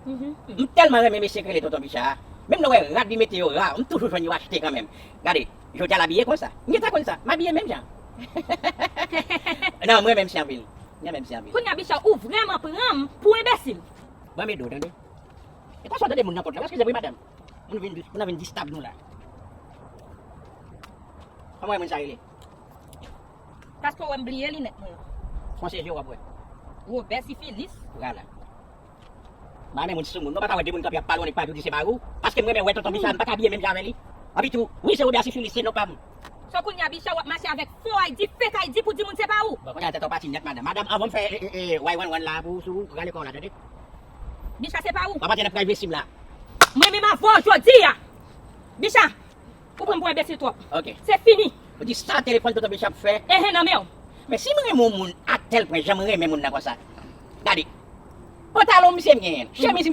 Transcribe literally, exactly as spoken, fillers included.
M tèlman renmen mesye k rele Tonton Bicha a. Menm lè w wè rad li mete yo ra, m toujou jwenn yo achte kanmenm. Gade, jodi a l abiye konsa. M gentan konn sa. M abiye menm jan. Non, m renmen misye anpil. M renmen misye anpil. Kounye a Bicha ou vrèman pran m pou enbesil. Ban m ede w, tande. E pa sa w tande moun nan pòt la. Eskize m wi, madanm. Moun vin, moun nan vin distab nou la. Kòman w wè moun sa rele? Paske w wè m bliye linèt mwen yo. Konseye w ap wè. Wobè Sifilis. Vwala. M pa renmen moun sou moun. Non, pa ka wè de moun kanpe ap pale, w annik pale, w di se pa ou. Paske m renmen wè Tonton Bicha, m pa ka abiye menm jan avè li. Anpi tou, wi, se Wobè Sifilis, se non pa m. So kounye a Bicha w ap mache avèk fo Ayiti, fek Ayiti pou di moun se pa ou. Bon, kounye a tèt ou pati nèt, madanm. Madanm, anvan m fè, e, e, e, way wan wan la pou sou, rale kò w la, tande. Bicha se pa ou. W ap antre nan privacy m la. Mwen menm avè w jodi a. Bicha, ou pran m pou enbesil twòp. Ok. Se fini. Ou di sa telefòn Tonton Bicha ap fè? Enhen, nan men w. Men si m renmen yon moun atèl pwen, jan m renmen moun nan konsa. Gade. Pantalon misye m genyen. Chemiz